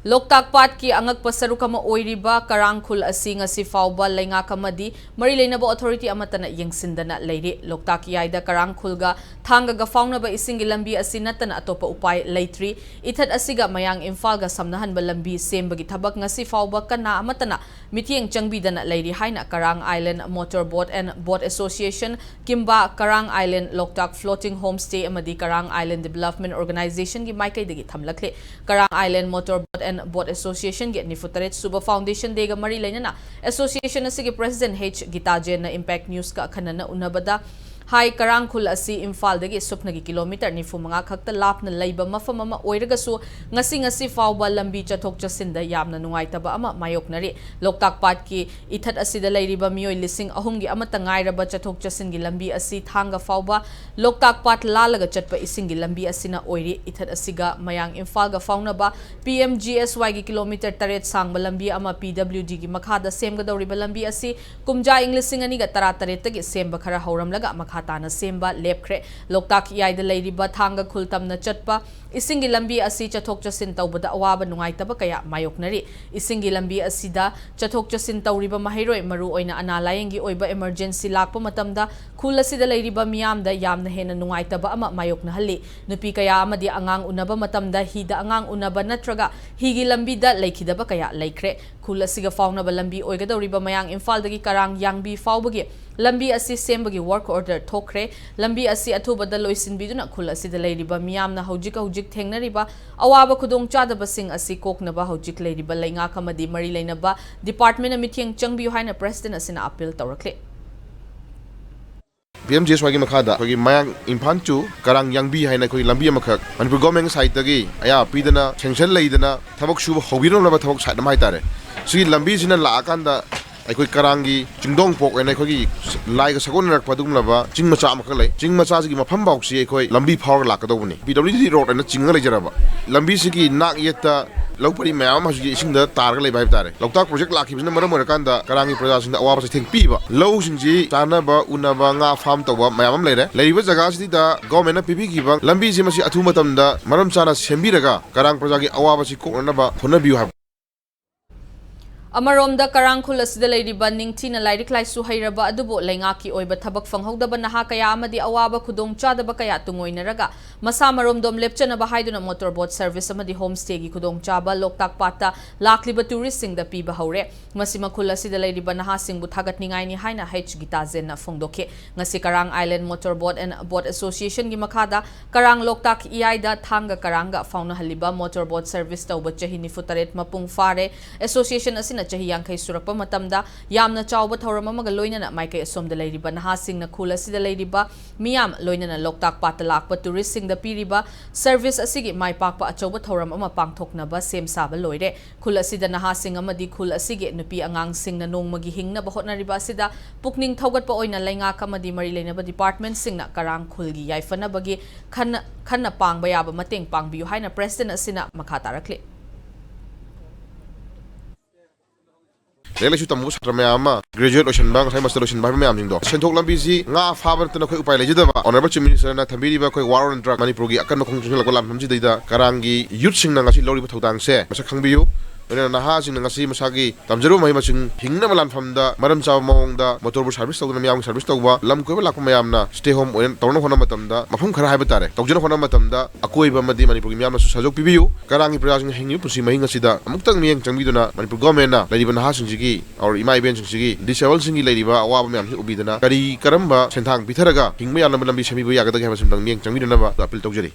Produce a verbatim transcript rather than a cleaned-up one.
ꯂꯣꯛꯇꯥꯛ ꯄꯥꯠꯀꯤ ꯑꯉꯛꯄ ꯁꯔꯨꯛ ꯑꯃ ꯑꯣꯏꯔꯤꯕ ꯀꯔꯥꯡ ꯈꯨꯜ ꯑꯁꯤ ꯉꯁꯤ ꯐꯥꯎꯕ ꯂꯩꯉꯥꯛ ꯑꯃꯗꯤ ꯃꯔꯤ ꯂꯩꯅꯕ ꯑꯣꯊꯣꯔꯤꯇꯤ ꯑꯃꯠꯇꯅ ꯌꯦꯡꯁꯤꯟꯗꯅ ꯂꯩꯔꯤ꯫ ꯂꯣꯛꯇꯥꯛ ꯏꯌꯥꯏꯗ ꯀꯔꯥꯡ ꯈꯨꯜꯒ ꯊꯥꯡꯒꯒ ꯐꯥꯎꯅꯕ ꯏꯁꯤꯡꯒꯤ ꯂꯝꯕꯤ ꯑꯁꯤ ꯅꯠꯇꯅ ꯑꯇꯣꯞꯄ ꯎꯄꯥꯏ ꯂꯩꯇ꯭ꯔꯤ꯫ ꯏꯊꯠ ꯑꯁꯤꯒ ꯃꯌꯥꯡ ꯏꯝꯐꯥꯜꯒ ꯁꯝꯅꯍꯟꯕ ꯂꯝꯕꯤ ꯁꯦꯝꯕꯒꯤ ꯊꯕꯛ ꯉꯁꯤ ꯐꯥꯎꯕ ꯀꯅꯥ ꯑꯃꯠꯇꯅ ꯃꯤꯠꯌꯦꯡ ꯆꯪꯕꯤꯗꯅ ꯂꯩꯔꯤ ꯍꯥꯏꯅ Karang Island Motor Boat and Boat Association, ꯀꯤꯝꯕꯥ Karang Island Loktak Floating Homestay ꯑꯃꯗꯤ Karang Island Development Organization ꯒꯤ ꯃꯥꯏꯀꯩꯗꯒꯤ ꯊꯝꯂꯛꯂꯦ꯫ Karang Island Motor Boat and Boat Association ꯒꯤ ꯅꯤꯐꯨ ꯇꯔꯦꯠ ꯁꯨꯕ Foundation Day ꯒ ꯃꯔꯤ ꯂꯩꯅꯅ association ꯑꯁꯤꯒꯤ president H ꯒꯤꯇꯥ ꯖꯦꯟꯅ Impact News ꯀ ꯑꯈꯟꯅꯅ ꯎꯅꯕꯗ ꯍꯥꯏ, ꯀꯔꯥꯡ ꯈꯨꯜ ꯑꯁꯤ ꯏꯝꯐꯥꯜꯗꯒꯤ ꯁꯨꯞꯅꯒꯤ ꯀꯤꯂꯣꯃꯤꯇꯔ ꯅꯤꯐꯨ ꯃꯉꯥ ꯈꯛꯇ ꯂꯥꯞꯅ ꯂꯩꯕ ꯃꯐꯝ ꯑꯃ ꯑꯣꯏꯔꯒꯁꯨ, ꯉꯁꯤ, ꯉꯁꯤ ꯐꯥꯎꯕ ꯂꯝꯕꯤ ꯆꯠꯊꯣꯛ ꯆꯠꯁꯤꯟꯗ ꯌꯥꯝꯅ ꯅꯨꯡꯉꯥꯏꯇꯕ ꯑꯃ ꯃꯥꯌꯣꯛꯅꯔꯤ꯫ ꯂꯣꯛꯇꯥꯛ ꯄꯥꯠꯀꯤ ꯏꯊꯠ ꯑꯁꯤꯗ ꯂꯩꯔꯤꯕ ꯃꯤꯑꯣꯏ ꯂꯤꯁꯤꯡ ꯑꯍꯨꯝꯒꯤ ꯑꯃꯠꯇ ꯉꯥꯏꯔꯕ ꯆꯠꯊꯣꯛ ꯆꯠꯁꯤꯟꯒꯤ ꯂꯝꯕꯤ ꯑꯁꯤ ꯊꯥꯡꯒ ꯐꯥꯎꯕ ꯂꯣꯛꯇꯥꯛ ꯄꯥꯠ ꯂꯥꯜꯂꯒ ꯆꯠꯄ ꯏꯁꯤꯡꯒꯤ ꯂꯝꯕꯤ ꯑꯁꯤꯅ ꯑꯣꯏꯔꯤ꯫ ꯏꯊꯠ ꯑꯁꯤꯒ ꯃꯌꯥꯡ ꯏꯝꯐꯥꯜꯒ ꯐꯥꯎꯅꯕ P M G S Y ꯒꯤ ꯀꯤꯂꯣꯃꯤꯇꯔ ꯇꯔꯦꯠ ꯁꯥꯡꯕ ꯂꯝꯕꯤ ꯑꯃ P W D ꯒꯤ ꯃꯈꯥꯗ ꯁꯦꯝꯒꯗꯧꯔꯤꯕ ꯂꯝꯕꯤ ꯑꯁꯤ ꯀꯨꯝꯖꯥ ꯏꯪ ꯂꯤꯁꯤꯡ ꯑꯅꯤꯒ ꯇꯔꯥꯇꯔꯦꯠꯇꯒꯤ ꯁꯦꯝꯕ ꯈꯔ ꯍꯧꯔꯝꯂꯒ ꯃꯈꯥ ꯇꯥꯅ ꯁꯦꯝꯕ ꯂꯦꯞꯈ꯭ꯔꯦ꯫ ꯂꯣꯛꯇꯥꯛ ꯏꯌꯥꯏꯗ ꯂꯩꯔꯤꯕ ꯊꯥꯡꯒ ꯈꯨꯜ ꯇꯝꯅ ꯆꯠꯄ ꯏꯁꯤꯡꯒꯤ ꯂꯝꯕꯤ ꯑꯁꯤ ꯆꯠꯊꯣꯛ ꯆꯠꯁꯤꯟ ꯇꯧꯕꯗ ꯑꯋꯥꯕ ꯅꯨꯡꯉꯥꯏꯇꯕ ꯀꯌꯥ ꯃꯥꯌꯣꯛꯅꯔꯤ꯫ ꯏꯁꯤꯡꯒꯤ ꯂꯝꯕꯤ ꯑꯁꯤꯗ ꯆꯠꯊꯣꯛ ꯆꯠꯁꯤꯟ ꯇꯧꯔꯤꯕ ꯃꯍꯩꯔꯣꯏ, ꯃꯔꯨꯑꯣꯏꯅ ꯑꯅꯥ ꯂꯥꯌꯦꯡꯒꯤ ꯑꯣꯏꯕ emergency ꯂꯥꯛꯄ ꯃꯇꯝꯗ ꯈꯨꯜ ꯑꯁꯤꯗ ꯂꯩꯔꯤꯕ ꯃꯤꯌꯥꯝꯗ ꯌꯥꯝꯅ ꯍꯦꯟꯅ ꯅꯨꯡꯉꯥꯏꯇꯕ ꯑꯃ ꯃꯥꯌꯣꯛꯅꯍꯜꯂꯤ꯫ ꯅꯨꯄꯤ ꯀꯌꯥ ꯑꯃꯗꯤ ꯑꯉꯥꯡ ꯎꯅꯕ ꯃꯇꯝꯗ ꯍꯤꯗ ꯑꯉꯥꯡ ꯎꯅꯕ ꯅꯠꯇ꯭ꯔꯒ ꯍꯤꯒꯤ ꯂꯝꯕꯤꯗ ꯂꯩꯈꯤꯗꯕ ꯀꯌꯥ ꯂꯩꯈ꯭ꯔꯦ꯫ ꯈꯨꯜ ꯑꯁꯤꯒ ꯐꯥꯎꯅꯕ ꯂꯝꯕꯤ ꯑꯣꯏꯒꯗꯧꯔꯤꯕ ꯃꯌꯥꯡ ꯏꯝꯐꯥꯜꯗꯒꯤ ꯀꯔꯥꯡ ꯌꯥꯡꯕꯤ ꯐꯥꯎꯕꯒꯤ ꯂꯝꯕꯤ ꯑꯁꯤ ꯁꯦꯝꯕꯒꯤ work order ꯊꯣꯛꯈ꯭ꯔꯦ꯫ ꯂꯝꯕꯤ ꯑꯁꯤ ꯑꯊꯨꯕꯗ ꯂꯣꯏꯁꯤꯟꯕꯤꯗꯨꯅ ꯈꯨꯜ ꯑꯁꯤꯗ ꯂꯩꯔꯤꯕ ꯃꯤꯌꯥꯝꯅ ꯍꯧꯖꯤꯛ ꯍꯧꯖꯤꯛ ꯊꯦꯡꯅꯔꯤꯕ ꯑꯋꯥꯕ ꯈꯨꯗꯣꯡꯆꯥꯗꯕꯁꯤꯡ ꯑꯁꯤ ꯀꯣꯛꯅꯕ ꯍꯧꯖꯤꯛ ꯂꯩꯔꯤꯕ ꯂꯩꯉꯥꯛ ꯑꯃꯗꯤ ꯃꯔꯤ ꯂꯩꯅꯕ department ꯅ ꯃꯤꯠꯌꯦꯡ ꯆꯪꯕꯤꯌꯨ ꯍꯥꯏꯅ president ꯑꯁꯤꯅ appeal ꯇꯧꯔꯛꯂꯤ꯫ P M G S Y ꯒꯤ ꯃꯈꯥꯗ ꯑꯩꯈꯣꯏꯒꯤ ꯃꯌꯥꯡ ꯏꯝꯐꯥꯜ to ꯀꯔꯥꯡ ꯌꯥꯡꯕꯤ ꯍꯥꯏꯅ ꯑꯩꯈꯣꯏꯒꯤ ꯂꯝꯕꯤ ꯑꯃꯈꯛ ꯃꯅꯤꯄꯨꯔ government ꯒꯤ side ꯇꯒꯤ ꯑꯌꯥꯕ ꯄꯤꯗꯅ, sanction ꯂꯩꯗꯅ, ꯊꯕꯛ ꯁꯨꯕ ꯍꯧꯕꯤꯔꯝꯂꯕ ꯊꯕꯛ site ꯑꯃ ꯍꯥꯏꯇꯥꯔꯦ꯫ ꯁꯤꯒꯤ ꯂꯝꯕꯤꯁꯤꯅ ꯂꯥꯛꯑꯀꯥꯟꯗ ꯑꯩꯈꯣꯏ ꯀꯔꯥꯡꯒꯤ ꯆꯤꯡꯗꯣꯡ ꯄꯣꯛ ꯍꯥꯏꯅ ꯑꯩꯈꯣꯏꯒꯤ ꯂꯥꯏꯒ ꯁꯥꯒꯣꯟꯅꯔꯛꯄ ꯑꯗꯨꯒꯨꯝꯂꯕ ꯆꯤꯡ ꯃꯆꯥ ꯑꯃꯈꯛ ꯂꯩ꯫ ꯆꯤꯡ ꯃꯆꯥꯁꯤꯒꯤ ꯃꯐꯝ ꯐꯥꯎꯁꯤ ꯑꯩꯈꯣꯏ ꯂꯝꯕꯤ ꯐꯥꯎꯔꯒ ꯂꯥꯛꯀꯗꯧꯕꯅꯤ꯫ P W D road ꯍꯥꯏꯅ ꯆꯤꯡꯉꯒ ꯂꯩꯖꯔꯕ ꯂꯝꯕꯤꯁꯤꯒꯤ ꯅꯥꯛ ꯌꯦꯠꯇ ꯂꯧ ꯄꯔꯤ ꯃꯌꯥꯝ ꯑꯃ ꯍꯧꯖꯤꯛ ꯏꯁꯤꯡꯗ ꯇꯥꯔꯒ ꯂꯩꯕ ꯍꯥꯏꯕ ꯇꯥꯔꯦ꯫ ꯂꯣꯛꯇꯥꯛ ꯄ꯭ꯔꯣꯖꯦꯛ ꯂꯥꯛꯈꯤꯕꯁꯤꯅ ꯃꯔꯝ ꯑꯣꯏꯔꯀꯥꯟꯗ ꯀꯔꯥꯡꯒꯤ ꯄ꯭ꯔꯖꯥꯁꯤꯡꯗ ꯑꯋꯥꯕ ꯆꯩꯊꯦꯡ ꯄꯤꯕ, ꯂꯧꯁꯤꯡꯁꯤ ꯆꯥꯅꯕ ꯎꯅꯕ ꯉꯥ ꯐꯥꯝ ꯇꯧꯕ ꯃꯌꯥꯝ ꯑꯃ ꯂꯩꯔꯦ꯫ ꯂꯩꯔꯤꯕ ꯖꯒꯥꯁꯤꯗ ꯒꯣꯔꯃꯦꯟꯅ ꯄꯤꯕꯤꯈꯤꯕ ꯂꯝꯕꯤꯁꯤ ꯃꯁꯤ ꯑꯊꯨꯕ ꯃꯇꯝꯗ ꯃꯔꯝ ꯆꯥꯅ ꯁꯦꯝꯕꯤꯔꯒ ꯀꯔꯥꯡ ꯄ꯭ꯔꯖꯥꯒꯤ ꯑꯋꯥꯕꯁꯤ ꯀꯣꯛꯅꯅꯕ ꯍꯣꯠꯅꯕꯤꯌꯨ ꯍꯥꯏꯕ꯫ ꯑꯃꯔꯣꯝꯗ ꯀꯔꯥꯡ ꯈꯨꯜ ꯑꯁꯤꯗ ꯂꯩꯔꯤꯕ ꯅꯤꯡꯊꯤꯅ ꯂꯥꯏꯔꯤꯛ ꯂꯥꯏꯁꯨ ꯍꯩꯔꯕ ꯑꯗꯨꯕꯨ ꯂꯩꯉꯥꯛꯀꯤ ꯑꯣꯏꯕ ꯊꯕꯛ ꯐꯪꯍꯧꯗꯕ ꯅꯍꯥ ꯀꯌꯥ ꯑꯃꯗꯤ ꯑꯋꯥꯕ ꯈꯨꯗꯣꯡꯆꯥꯗꯕ ꯀꯌꯥ ꯇꯨꯡꯑꯣꯏꯅꯔꯒ ꯃꯁꯥ ꯃꯔꯣꯝꯗꯣꯝ ꯂꯦꯞꯆꯅꯕ ꯍꯥꯏꯗꯨꯅ ꯃꯣꯇꯣꯔ ꯕꯣꯠ ꯁꯔꯚꯤꯁ ꯑꯃꯗꯤ ꯍꯣꯝ ꯁ꯭ꯇꯦꯒꯤ ꯈꯨꯗꯣꯡꯆꯥꯕ ꯂꯣꯛꯇꯥꯛ ꯄꯥꯠꯇ ꯂꯥꯛꯂꯤꯕ ꯇꯨꯔꯤꯁꯁꯤꯡꯗ ꯄꯤꯕ ꯍꯧꯔꯦ꯫ ꯃꯁꯤꯃ ꯈꯨꯜ ꯑꯁꯤꯗ ꯂꯩꯔꯤꯕ ꯅꯍꯥꯁꯤꯡꯕꯨ ꯊꯥꯒꯠꯅꯤꯡꯉꯥꯏꯅꯤ ꯍꯥꯏꯅ ꯍꯩꯆ ꯒꯤꯇꯥꯖꯦꯟꯅ ꯐꯣꯡꯗꯣꯛꯈꯤ꯫ ꯉꯁꯤ ꯀꯔꯥꯡ Island Motor Boat and Boat Association ꯒꯤ ꯃꯈꯥꯗ ꯀꯔꯥꯡ ꯂꯣꯛꯇꯥꯛ ꯏꯌꯥꯏꯗ ꯊꯥꯡꯒ ꯀꯔꯥꯡꯒ ꯐꯥꯎꯅꯍꯜꯂꯤꯕ ꯃꯣꯇꯣꯔ ꯕꯣꯠ ꯁꯔꯚꯤꯁ ꯇꯧꯕ ꯆꯍꯤ ꯅꯤꯐꯨ ꯇꯔꯦꯠ ꯃꯄꯨꯡ ꯐꯥꯔꯦ꯫ ꯑꯦꯁꯣꯁꯤꯌꯦꯁꯟ ꯑꯁꯤꯅ ꯆꯍꯤ ꯌꯥꯡꯈꯩ ꯁꯨꯔꯛꯄ ꯃꯇꯝꯗ ꯌꯥꯝꯅ ꯆꯥꯎꯕ ꯊꯧꯔꯝ ꯑꯃꯒ ꯂꯣꯏꯅꯅ ꯃꯥꯏꯀꯩ ꯑꯁꯣꯝꯗ ꯂꯩꯔꯤꯕ ꯅꯍꯥꯁꯤꯡꯅ ꯈꯨꯜ ꯑꯁꯤꯗ ꯂꯩꯔꯤꯕ ꯃꯤꯌꯥꯝ ꯂꯣꯏꯅꯅ ꯂꯣꯛꯇꯥꯛ ꯄꯥꯠꯇ ꯂꯥꯛꯄ ꯇꯨꯔꯤꯁꯁꯤꯡꯗ ꯄꯤꯔꯤꯕ ꯁꯔꯚꯤꯁ ꯑꯁꯤꯒꯤ ꯃꯥꯏ ꯄꯥꯛꯄ ꯑꯆꯧꯕ ꯊꯧꯔꯝ ꯑꯃ ꯄꯥꯡꯊꯣꯛꯅꯕ ꯁꯦꯝ ꯁꯥꯕ ꯂꯣꯏꯔꯦ꯫ ꯈꯨꯜ ꯑꯁꯤꯗ ꯅꯍꯥꯁꯤꯡ ꯑꯃꯗꯤ ꯈꯨꯜ ꯑꯁꯤꯒꯤ ꯅꯨꯄꯤ ꯑꯉꯥꯡꯁꯤꯡꯅ ꯅꯣꯡꯃꯒꯤ ꯍꯤꯡꯅꯕ ꯍꯣꯠꯅꯔꯤꯕ ꯑꯁꯤꯗ ꯄꯨꯛꯅꯤꯡ ꯊꯧꯒꯠꯄ ꯑꯣꯏꯅ ꯂꯩꯉꯥꯛ ꯑꯃꯗꯤ ꯃꯔꯤ ꯂꯩꯅꯕ ꯗꯤꯄꯥꯔꯠꯃꯦꯟꯠꯁꯤꯡꯅ ꯀꯔꯥꯡ ꯈꯨꯜꯒꯤ ꯌꯥꯏꯐꯅꯕꯒꯤ ꯈꯟꯅ ꯈꯟꯅ ꯄꯥꯡꯕ ꯌꯥꯕ ꯃꯇꯦꯡ ꯄꯥꯡꯕꯤꯌꯨ ꯍꯥꯏꯅ ꯄ꯭ꯔꯦꯁꯤꯗꯦꯟꯠ ꯑꯁꯤꯅ ꯃꯈꯥ ꯇꯥꯔꯛꯂꯤ꯫ ꯂꯥꯏꯔꯤꯛ ꯂꯥꯏꯁꯨ ꯇꯝꯃꯨꯕ ꯁꯥꯇ꯭ꯔ ꯃꯌꯥꯝ ꯑꯃ, ꯒ꯭ꯔꯦꯖꯨꯑꯦꯠ ꯂꯣꯏꯁꯤꯟꯕ, ꯉꯁꯥꯏ ꯃꯥꯁꯇꯔ ꯂꯣꯏꯁꯤꯟꯕ ꯍꯥꯏꯕ ꯃꯌꯥꯝꯁꯤꯡꯗꯣ, ꯁꯦꯟꯊꯣꯛ ꯂꯝꯕꯤꯁꯤ ꯉꯥ ꯐꯥꯕ ꯅꯠꯇꯅ ꯑꯩꯈꯣꯏ ꯎꯄꯥꯏ ꯂꯩꯖꯗꯕ꯫ ꯑꯣꯅꯔꯦꯕꯜ ꯆꯤꯐ ꯃꯤꯅꯤꯁꯇꯔꯅ ꯊꯝꯕꯤꯔꯤꯕ ꯑꯩꯈꯣꯏ ꯋꯥꯔ ꯑꯣꯟ ꯗ꯭ꯔꯒ, ꯃꯅꯤꯄꯨꯔꯒꯤ ꯑꯀꯟꯕ ꯈꯣꯡ ꯆꯪꯁꯤꯜꯂꯛꯄ ꯂꯥꯟꯐꯝꯁꯤꯗꯩꯗ ꯀꯔꯥꯡꯒꯤ ꯌꯨꯠꯁꯤꯡꯅ ꯉꯁꯤ ꯂꯧꯔꯤꯕ ꯊꯧꯗꯥꯡꯁꯦ ꯃꯁꯛ ꯈꯪꯕꯤꯌꯨ꯫ ꯂꯣꯏꯅꯅ ꯅꯍꯥꯁꯤꯡꯅ ꯉꯁꯤ ꯃꯁꯥꯒꯤ ꯇꯝꯖꯔꯨꯕ ꯃꯍꯩ ꯃꯁꯤꯡ ꯍꯤꯡꯅꯕ ꯂꯥꯟꯐꯝꯗ ꯃꯔꯝ ꯆꯥꯕ ꯃꯑꯣꯡꯗ ꯃꯣꯇꯣꯔꯕꯨ ꯁꯥꯔꯚꯤꯁ ꯇꯧꯗꯨꯅ, ꯃꯤꯌꯥꯝꯒꯤ ꯁꯥꯔꯚꯤꯁ ꯇꯧꯕ, ꯂꯝ ꯀꯣꯏꯕ ꯂꯥꯛꯄ ꯃꯌꯥꯝꯅ ꯁ꯭ꯇꯦ ꯍꯣꯝ ꯑꯣꯏꯅ ꯇꯧꯅꯕ ꯍꯣꯠꯅꯕ ꯃꯇꯝꯗ, ꯃꯐꯝ ꯈꯔ ꯍꯥꯏꯕ ꯇꯥꯔꯦ, ꯇꯧꯖꯅꯕ ꯍꯣꯠꯅꯕ ꯃꯇꯝꯗ ꯑꯀꯣꯏꯕ ꯑꯃꯗꯤ ꯃꯅꯤꯄꯨꯔꯒꯤ ꯃꯤꯌꯥꯝꯅꯁꯨ ꯁꯍꯖꯣꯛ ꯄꯤꯕꯤꯌꯨ꯫ ꯀꯔꯥꯡꯒꯤ ꯄ꯭ꯔꯖꯥꯁꯤꯡꯅ ꯍꯤꯡꯂꯤꯕ ꯄꯨꯟꯁꯤ ꯃꯍꯤꯡ ꯑꯁꯤꯗ ꯑꯃꯨꯛꯇꯪ ꯃꯤꯠꯌꯦꯡ ꯆꯪꯕꯤꯗꯨꯅ ꯃꯅꯤꯄꯨꯔ ꯒꯣꯔꯃꯦꯟꯅ ꯂꯩꯔꯤꯕ ꯅꯍꯥꯁꯤꯡꯁꯤꯒꯤ, ꯑꯣꯔ ꯏꯃꯥ ꯏꯕꯦꯟꯁꯤꯡꯁꯤꯒꯤ, ꯗꯤꯁꯑꯦꯕꯜꯁꯤꯡꯒꯤ ꯂꯩꯔꯤꯕ ꯑꯋꯥꯕ ꯃꯌꯥꯝꯁꯤ ꯎꯕꯤꯗꯅ ꯀꯔꯤ ꯀꯔꯝꯕ ꯁꯦꯟꯊꯥꯡ ꯄꯤꯊꯔꯒ ꯍꯤꯡꯕ ꯌꯥꯅꯕ ꯂꯝꯕꯤ ꯁꯦꯝꯕꯤꯕ ꯌꯥꯒꯗꯒꯦ ꯍꯥꯏꯕꯁꯤ ꯑꯃꯨꯛꯇꯪ ꯃꯤꯠꯌꯦꯡ ꯆꯪꯕꯤꯗꯅꯕ ꯑꯄꯤꯜ ꯇꯧꯖꯔꯤ꯫